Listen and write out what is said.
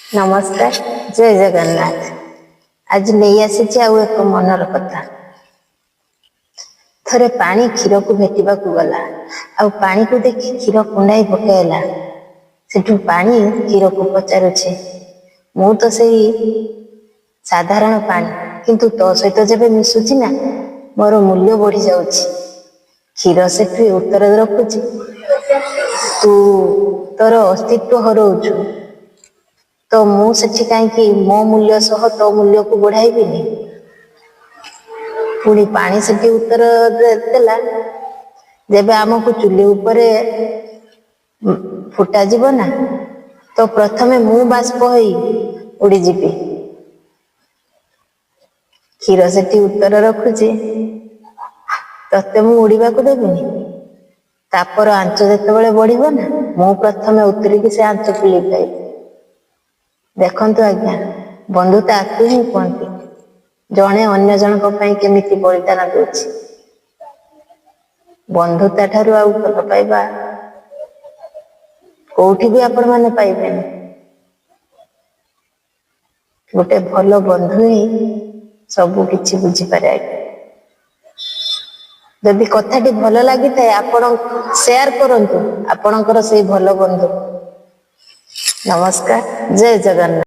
ନମସ୍କାର, ଜୟ ଜଗନ୍ନାଥ। ଆଜି ନେଇ ଆସିଛି ଆଉ ଏକ ମନର କଥା। ଥରେ ପାଣି କ୍ଷୀରକୁ ଭେଟିବାକୁ ଗଲା ଆଉ ପାଣିକୁ ଦେଖି କ୍ଷୀର କୁଣ୍ଡାଇ ପକାଇଲା। ସେଠୁ ପାଣି କ୍ଷୀରକୁ ପଚାରୁଛି, ମୁଁ ତ ସେଇ ସାଧାରଣ ପାଣି, କିନ୍ତୁ ତୋ ସହିତ ଯେବେ ମିଶୁଛି ନା, ମୋର ମୂଲ୍ୟ ବଢି ଯାଉଛି। କ୍ଷୀର ସେଠୁ ଉତ୍ତର ରଖୁଛି, ତୁ ତୋର ଅସ୍ତିତ୍ୱ ହରଉଛୁ ତ ମୁଁ ସେଠି କାହିଁକି ମୋ ମୂଲ୍ୟ ସହ ତୋ ମୂଲ୍ୟକୁ ବଢାଇବିନି? ପୁଣି ପାଣି ସେଠି ଉତ୍ତର ଦେଲା, ଯେବେ ଆମକୁ ଚୁଲି ଉପରେ ଫୁଟାଯିବ ନା, ତ ପ୍ରଥମେ ମୁଁ ବାଷ୍ପ ହେଇ ଉଡିଯିବି। କ୍ଷୀର ସେଠି ଉତ୍ତର ରଖୁଛି, ତତେ ମୁଁ ଉଡିବାକୁ ଦେବିନି। ତାପର ଆଞ୍ଚ ଯେତେବେଳେ ବଢିବ ନା, ମୁଁ ପ୍ରଥମେ ଉତରିକି ସେ ଆଞ୍ଚକୁ ଲିଭାଇବି। ଦେଖନ୍ତୁ ଆଜ୍ଞା, ବନ୍ଧୁତା ଆକୁ ହିଁ କୁହନ୍ତି, ଜଣେ ଅନ୍ୟ ଜଣଙ୍କ ପାଇଁ କେମିତି ବଳିଦାନ ଦଉଛି। ବନ୍ଧୁତା ଠାରୁ ଆଉ ଭଲ ପାଇବା କୋଉଠି ବି ଆପଣ ମାନେ ପାଇବେନି। ଗୋଟେ ଭଲ ବନ୍ଧୁ ହିଁ ସବୁ କିଛି ବୁଝିପାରେ ଆଜ୍ଞା। ଯଦି କଥାଟି ଭଲ ଲାଗିଥାଏ, ଆପଣ ସେୟାର କରନ୍ତୁ ଆପଣଙ୍କର ସେଇ ଭଲ ବନ୍ଧୁ। ନମସ୍କାର, ଜୟ ଜଗନ୍ନାଥ।